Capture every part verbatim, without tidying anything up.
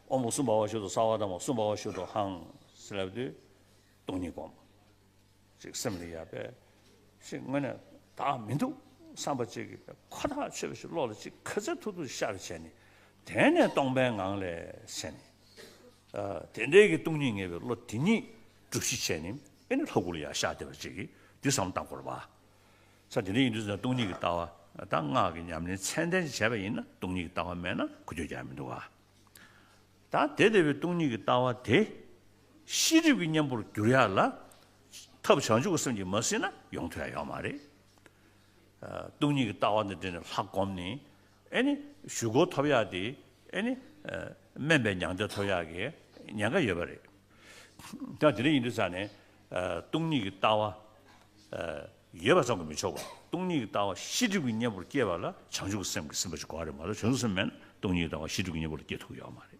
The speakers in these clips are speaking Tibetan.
ཨོཾ་སུ་བྷ་བ་ཤུདྡྷ་སརྦ་དྷརྨ་སུ་བྷ་བ་ཤུདྡྷོ་ཧཾ་ཟེར་ལབ་དུས་སྟོང་ཉིད་སྒོམ། ཅིག་སེམས་ལ་ཡ་པས་ཅིག་དངོས་གནས་བདག་མི་འདུག་བསམ་པ་ཅིག་གིས་ཁོ་ཐག་ཆོད་པ་ཞིག་བློ་ལ་ཅིག་ག་ཚོད་ཐུབ་ཐུབ་ཤར་བྱས་ནས། དེ་ནས་སྟོང་པའི་ངང་ལས་ཟེར་ནས། ཨ། དེ་འདྲའི་གི་སྟོང་ཉིད་ངེས་པའི་བློ་དེ་ཉིད་སྒྲུབ་གཞི་བྱས་ནས་ཨེ་ནི་ལྷ་སྐུ་ལ་ཡ་ཤར་བསྡད་པ་ཅིག་གིས་འདི་བསམ་བློ་བཏང་དགོས་རེད་པ། ས་དེ་འདྲ་ཡིན་དུས་ཙང་སྟོང་ཉིད་ཀྱི་ལྟ་བ་དང་སྔགས་ཀྱི་ཉམས་ལེན་ཚད་ལྡན་ཅིག་བྱས་པ་ཡིན་ན་སྟོང་ཉིད་ཀྱི་ལྟ་བ་མེད་ན་ཁུ་ཆོས་ཀྱང་མི་འདུག་ག། ད་དེ་ལྟ་བུའི་སྟོང་ཉིད་ཀྱི་ལྟ་བ་དེ་ཤེས་སྒྲིབ་ཀྱི་གཉེན་པོར་འགྱུར་ཡག་ལ་ཐབས་བྱང་ཆུབ་ཀྱི་སེམས་ཀྱིས་མ་ཟིན་ན་ཡོང་ཐུབ་ཡག་ཡོད་མ་རེད། ཨ། སྟོང་ཉིད་ཀྱི་ལྟ་བ་འདི་འདྲ་ནས་ལྷ་བསྒོམས་ནས་ཨེ་ནི་ཞུ་སྒོ་ཐོབ་ཡག་དེ་ཨེ་ནི་ཨ་དམན་པའི་མྱང་འདས་ཐོབ་ཡག་གི་ཉེན་ཁ་ཡོད་པ་རེད། ད་དེ་འདྲ་ཡིན་དུས་ཙང་ནས་ཨ་སྟོང་ཉིད་ཀྱི་ལྟ་བ་ཨ་ཡོད་པ་ཙམ་གྱིས་མི་ཆོག་པ། སྟོང་ཉིད་ཀྱི་ལྟ་བ་ཤེས་སྒྲིབ་ཀྱི་གཉེན་པོར་སྐྱེས་པ་ལ་བྱང་ཆུབ་ཀྱི་སེམས་ཀྱིས་ཟིན་པ་ཞིག་དགོས་པ་རེད་མ་གཏོགས་བྱང་ཆུབ་སེམས་མེད་ན་སྟོང་ཉིད་ཀྱི་ལྟ་བ་ཤེས་སྒྲིབ་ཀྱི་གཉེན་པོ་ལ་སྐྱེ་ཐུབ་ཀྱི་ཡོད་མ་རེད།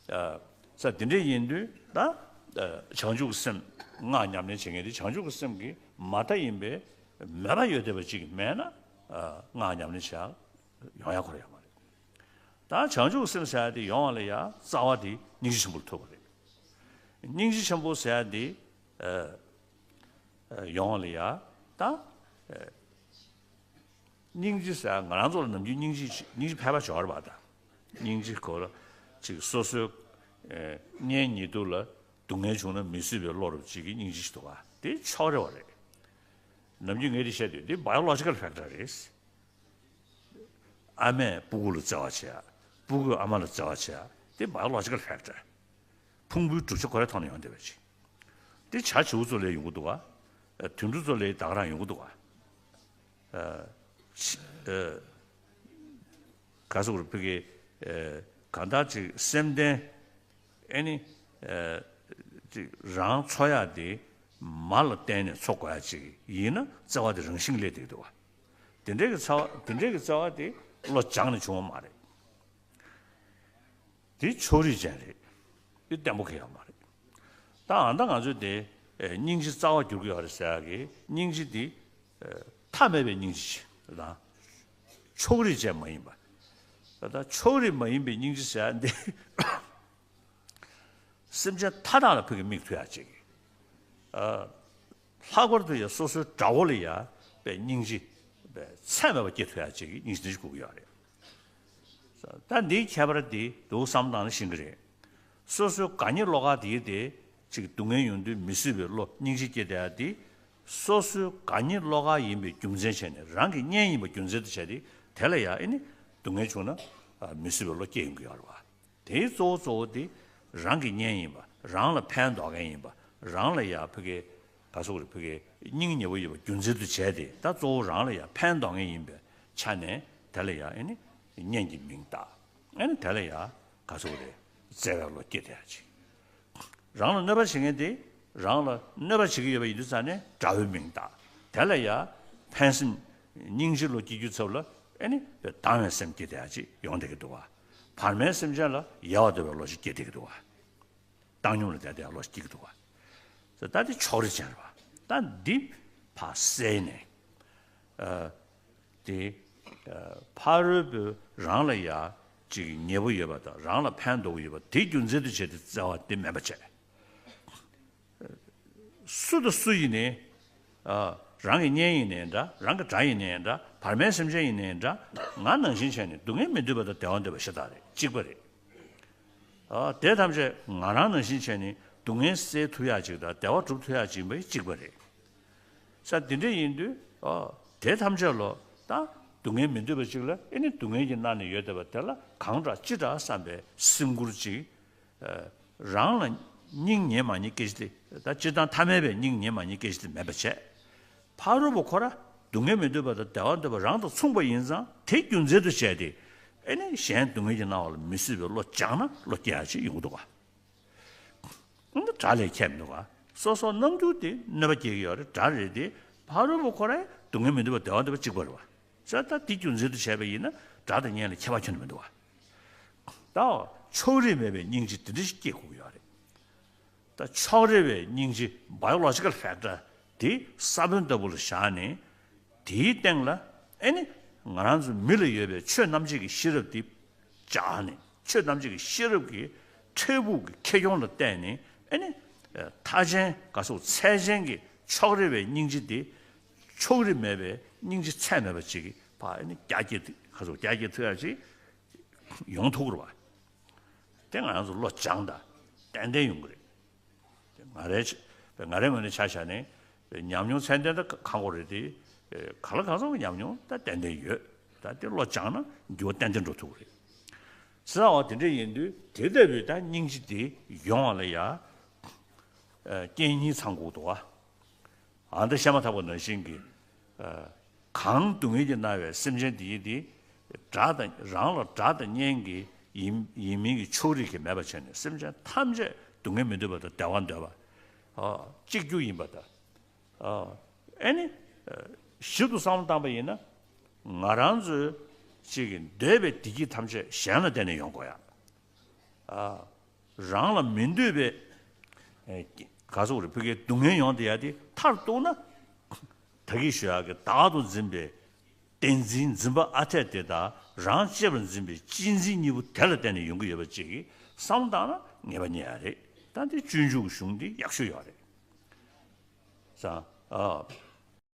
ཨ། ས་དེ་འདྲ་ཡིན་དུས་ད་ཨ་བྱང་ཆུབ་ཀྱི་སེམས་སྔགས་ཉམས་ལེན་བྱེད་མཁན་དེ་བྱང་ཆུབ་ཀྱི་སེམས་ཀྱི་མ་མཐའ་ཡིན་པའི་མོས་པ་ཡོད་བསྡད་པ་ཅིག་མེད་ན་ཨ་སྔགས་ཉམས་ལེན་བྱ་ཡོང་ཡག་ཁོ་ར་ཡོད་མ་རེད། ད་བྱང་ཆུབ་ཀྱི་སེམས་ཟེར་ཡག་དེ་ཡོང་བ་ལ་ཡ་རྩ་བ་དེ་སྙིང་རྗེ་ཆེན་པོ་ལ་ཐུག་པ་རེད། སྙིང་རྗེ་ཆེན་པོ་ཟེར་ཡག་དེ་ཨ་ཨ་ཡོང་བ་ལ་ཡ་ད་ཨ་སྙིང་རྗེ་ཟེར་ང་རང་ཚོ་ལ་ནམ་རྒྱུན་སྙིང་རྗེ་སྙིང་རྗེ་ཕལ་པ་ཞོར་བ་དང་། སྙིང་རྗེ་ཁོ་ལ་ཅིག་སོ་སོའི་ཨེ་གཉེན་ཉེ་དུ་ལ་སྡུག་བསྔལ་བྱུང་ན་མི་བཟོད་པའི་བློ་རབ་ཅིག་གི་སྙིང་རྗེ་ཞིག་འདུག་ག། དེ་ཕྱོགས་རེ་བ་རེད། ནམ་རྒྱུན་ངས་དེ་བཤད་དུས་འདི་biological factor་རེད། ཨ་མས་སྤུ་གུ་ལ་བརྩེ་བ་བྱེད་ཡ། སྤུ་གུས་ཨ་མ་ལ་བརྩེ་བ་བྱེད་ཡ། དེ་biological factor། ཕུང་པོའི་གྲུབ་ཆ་ཁོ་རའི་ཐོག་ནས་ཡོང་བསྡད་པ་ཅིག། དེ་བྱ་བྱིའུ་ཚོ་ལས་ཡོང་གི་འདུག་ག། དུད་འགྲོ་ཚོ་ལས་ད་ག་རང་ཡོང་གི་འདུག་ག། ཨ། ཕྱི་ཨ། ག་ཟེར་དགོས་རེད། ཕ་གི་ཨ། གང་ལྟར་ཅིག་སེམས་ལྡན་ཨེ་ནི་ཨ། ཅིག་རང་འཚོ་ཡག་དེ་མ་ལ་བརྟེན་ནས་འཚོ་དགོས་ཡག་ཅིག་ཡིན་ན་བརྩེ་བ་དེ་རང་བཞིན་སླེབས་བསྡད་ཀྱི་འདུག་བ། དེ་འདྲའི་གི་བརྩེ་བ་དེ་འདྲའི་གི་བརྩེ་བ་དེ་བློ་སྦྱངས་ནས་བྱུང་བ་མ་རེད། དེ་ཕྱོགས་རིས་ཅན་རེད། དེ་བརྟན་པོ་གང་ཡང་མ་རེད། ད་ཨ་ད་ང་ཚོས་དེ་ཨེ་སྙིང་རྗེ་རྩ་བ་འགྱུར་གྱི་ཡོད་རེད་ཟེར་ཡག་གི་སྙིང་རྗེ་དེ་ཨེ་མཐའ་མེད་པའི་སྙིང་རྗེ་ཞིག་དང་། ཕྱོགས་རིས་ཅན་མ་ཡིན་པ། ད་ལྟ་ཕྱོགས་རིས་མ་ཡིན་པའི་སྙིང་རྗེ་ཟེར་ཡག་འདི་སེམས་ཅན་མཐའ་དག་ལ་ཕ་གི་མིག་ཐུག་ཡག་ཅིག། ཨ། ལྷག་པར་དུ་ཡང་སོ་སོའི་དགྲ་བོ་ལ་ཡང་པའི་སྙིང་རྗེ་པའི་ཚད་མེད་པ་སྐྱེ་ཐུབ་ཡག་ཅིག་གི་སྙིང་རྗེ་འདི་ཞིག་དགོས་ཀྱི་ཡོད་རེད། ད་འདིའི་ཁྱད་པར་འདི་འདུག་བསམ་བཏང་ན་ཤེས་ཀྱི་རེད། སོ་སོའི་དགའ་ཉེ་བློ་དགའ་དེའི་དེ་ཅིག་སྡུག་བསྔལ་ཡོང་དུས་མི་བཟོད་པའི་བློ་སྙིང་རྗེ་སྐྱེ་བསྡད་ཡག་དེ། སོ་སོའི་དགའ་ཉེ་བློ་དགའ་ཡིན་པའི་རྒྱུ་མཚན་བྱས་ནས་རང་གི་གཉེན་ཡིན་པ་རྒྱུ་མཚན་དུ་བྱས་ཏེ་དེ་ལ་ཡང་ཨེ་ནི་སྡུག་བསྔལ་བྱུང་ན་ཨ་མི་བཟོད་པའི་བློ་སྐྱེ་ཡོང་གི་ཡོད་རེད་བ། དེའི་གཙོ་བོ་གཙོ་བོ་དེ་རང་གི་གཉེན་ཡིན་པ། རང་ལ་ཕན་འདོགས་མཁན་ཡིན་པ། རང་ལ་ཡང་ཕ་གི་ག་ཟེར་དགོས་རེད། ཕ་གི་སྙིང་ཉེ་བོ་ཡོད་པ་རྒྱུ་མཚན་དུ་བྱས་ཏེ་ད་གཙོ་བོ་རང་ལ་ཡང་ཕན་འདོགས་མཁན་ཡིན་པའི་ཆ་ནས་དེ་ལ་ཡང་ཨེ་ནི་གཉེན་གྱི་མིང་བཏགས། ཨེ་ནི་དེ་ལ་ཡང་ག་ཟེར་དགོས་རེད། བརྩེ་བའི་བློ་སྐྱེ་བསྡད་ཡག་ཅིག། རང་ལ་གནོད་པ་བྱེད་མཁན་དེ་རང་ལ་གནོད་པ་བྱེད་ཀྱི་ཡོད་པ་ཡིན་དུས་ཙང་ནས་དགྲ་བོའི་མིང་བཏགས། དེ་ལ་ཡང་ཕན་སེམས་སྙིང་རྗེ་བློ་སྐྱེ་རྒྱུའི་ཚབ་ལ་ཨེ་ནི་སྡང་བའི་སེམས་སྐྱེ་བསྡད་ཡག་ཅིག་ཡོང་བསྡད་ཀྱི་འདུག་བ། བར་མའི་སེམས་ཅན་ལ་ཡལ་བར་འདོད་པའི་བློ་ཞིག་སྐྱེ་བསྡད་ཀྱི་འདུག་བ། བཏང་སྙོམས་ལ་བསྡད་བསྡད་ཡག་བློ་ཞིག་སྐྱེ་གི་འདུག་བ། ད་འདི་ཕྱོགས་རིས་ཅན་རེད་བ། ད་འདི་ཕར་བསལ་ནས་ཨ། དེ་ཨ་ཕ་རོལ་པོས་རང་ལ་ཡ་ཅིག་ཉེ་པོ་ཡོད་པ་དང་རང་ལ་ཕན་འདོགས་ཀྱི་ཡོད་པ་དེ་རྒྱུ་མཚན་དུ་བྱས་ཏེ་བརྩེ་བ་དེ་མེད་པ་བྱས། སུ་དང་སུ་ཡིན་ནའི་ཨ་རང་གི་གཉེན་ཡིན་ནའི་འདྲ། རང་གི་དགྲ་ཡིན་ནའི་འདྲ། བར་མའི་སེམས་ཅན་ཡིན་ནའི་འདྲ། ང་ནང་བཞིན་བྱས་ནས་སྡུག་བསྔལ་མི་འདོད་པ་དང་བདེ་བ་འདོད་པ་ཤ་སྟག་རེད། གཅིག་པ་རེད། ཨ་དེ་ཐམས་ཅད་ང་རང་ནང་བཞིན་བྱས་ནས་སྡུག་བསྔལ་སེལ་ཐུབ་ཡག་ཅིག་དང་བདེ་བ་སྒྲུབ་ཐུབ་ཡག་ཅིག་ཡིན་པ་གཅིག་པ་རེད། ས་དེ་འདྲ་ཡིན་དུས་ཨ་དེ་ཐམས་ཅད་ལོ་ད་སྡུག་བསྔལ་མི་འདོད་པ་ཅིག་ལ་ཨེ་ནི་སྡུག་བསྔལ་གྱི་མནར་ནས་ཡོད་བསྡད་པ་དེ་ལ་གང་དྲག་ཅི་དྲག་བསམ་པའི་སེམས་ཁུར་ཅིག། ཨ་རང་ལ་སྙིང་ཉེ་མ་ཉེ་སྐད་ཆ་དེ་ད་སྤྱིར་བཏང་ཐ་མལ་པའི་སྙིང་ཉེ་མ་ཉེ་སྐད་ཆ་དེ་མེད་པ་བྱས། ཕ་རོལ་པོ་ཁོ་ར་སྡུག་བསྔལ་མི་འདོད་པ་དང་བདེ་བ་འདོད་པ་རང་དང་མཚུངས་པ་ཡིན་ཙང་དེ་རྒྱུ་མཚན་དུ་བྱས་ཏེ་ཨེ་ནི་གཞན་སྡུག་བསྔལ་གྱིས་མནར་བ་ལ་མི་བཟོད་པའི་བློ་སྦྱངས་ན་བློ་སྐྱེ་ཡག་ཅིག་ཡོང་གི་འདུག་ག། འདི་དགྲ་ལས་ཁྱད་མི་འདུག་ག། སོ་སོ་རྣམ་འགྱུར་དེ་གནོད་པ་སྐྱེལ་གྱི་ཡོད་རེད། དགྲ་རེད་དེ། ཕ་རོལ་པོ་ཁོ་ར་སྡུག་བསྔལ་མི་འདོད་པ་བདེ་བ་འདོད་པ་གཅིག་པ་རེད་བ། བྱས་ད་དེ་རྒྱུ་མཚན་དུ་བྱས་པ་ཡིན་ན་དགྲ་དང་གཉེན་ལ་ཁྱད་པར་ཁྱོན་ནས་མི་འདུག་བ། ད་ཕྱོགས་རིས་མེད་པའི་སྙིང་རྗེ་དེ་འདྲ་ཞིག་སྐྱེ་དགོས་ཀྱི་ཡོད་རེད། ད་ཕྱོགས་རིས་པའི་སྙིང་རྗེ་biological factor་དེ་ས་བོན་ལྟ་བུ་ལ་བཞག་ནས་དེའི་སྟེང་ལ་ཨེ་ནི་ང་རང་ཚོ་མི་ལ་ཡོད་པའི་ཆོས་རྣམ་འབྱེད་ཀྱི་ཤེས་རབ་དེ་སྦྱར་ནས་ ཆོས་ཐམས་ཅད་ཀྱི་ཤེས་རབ་ཀྱི་འཕྲལ་ཕུགས་ཀྱི་ཁེ་གྱོང་ལ་བརྟེན་ནས་ཨེ་ནི། མཐའ་ཅན་ག་སོགས་ཚད་ཅན་གྱི་ཕྱོགས་རིས་པའི་སྙིང་རྗེ་དེ། ཕྱོགས་རིས་མེད་པའི་སྙིང་རྗེ་ཚད་མེད་པ་ཅིག་གི་ཕར་ཨེ་ནི་རྒྱ་སྐྱེད་ཐུབ་ག་སོགས་རྒྱ་སྐྱེད་ཐུབ་ཡ་ཅིག་ཡོང་ཐུབ་ཀྱི་རེད་བ། དེ་ང་རང་ཚོ་བློ་སྦྱངས་དང་ཏན་ཏན་ཡོང་གི་རེད། ང་རའི་ཆ་ང་རའི་ངོས་ནས་ཆ་བཞག་ནས་ཉམས་མྱོང་ཚད་ལྡན་ད་ཁག་པོ་རེད་དེ། གང་ལ་གང་འཚམ་གྱི་ཉམས་མྱོང་ད་ཏན་ཏན་ཡོད། ད་དེ་བློ་སྦྱངས་ན་འགྱུར་བ་ཏན་ཏན་འགྲོ་ཐུབ་ཀྱི་རེད། ཟེར་བ་དེ་འདྲ་ཡིན་དུས་དེ་ལྟ་བུའི་ད་སྙིང་རྗེ་དེ་ཡོང་བ་ལ་ཡ། རྐྱེན་གཉིས་ཚང་དགོས་འདུག་བ། ཨ་ད་བཤད་མ་ཐག་པ་ནང་བཞིན་གྱི། གང་སྡུག་བསྔལ་གྱིས་མནར་བའི་སེམས་ཅན་དེ་ཡི་དེ། དགྲ་དང་རང་ལ་དགྲ་དང་གཉེན་གྱི་ཡིན་ཡིན་མིན་གྱི་ཕྱོགས་རིས་ཀྱིས་མེད་པ་བྱས་ནས་སེམས་ཅན་ཐམས་ཅད་སྡུག་བསྔལ་མི་འདོད་པ་དང་བདེ་བ་འདོད་པ། གཅིག་གྱུར་ཡིན་པ་དང་། ཨེ་ནི། ཞིབ་ཏུ་བསམ་བློ་བཏང་པ་ཡིན་ན། ང་རང་ཚོའི་གཅིག་གི་འདོད་པའི་བདེ་སྐྱིད་ཐམས་ཅད་གཞན་ལ་བརྟེན་ནས་ཡོང་དགོས་ཡ། རང་ལ་མི་འདོད་པའི། ག་སོགས་རེད་ཕ་གིའི་སྡུག་བསྔལ་ཡོང་བསྡད་ཡ་དེ་མཐར་གཏུགས་ན། ད་གིན་ཞུ་ཡག་གི་བདག་ཏུ་འཛིན་པའི་བདེན་འཛིན་འཛིན་པ་ཨ་འཐས་དེ་དང་རང་གཅེས་པར་འཛིན་པའི་གཅེས་འཛིན་གཉིས་པོ་དེ་ལ་བརྟེན་ནས་ཡོང་གི་ཡོད་པ་ཅིག་གིས་བསམ་བློ་བཏང་ན་ངེས་པ་རྙེད་ཡ་རེད། ད་འདི་སྤྱོད་འཇུག་གི་གཞུང་འདི་ཡག་ཤོས་ཡོད་རེད། ས། ཨ།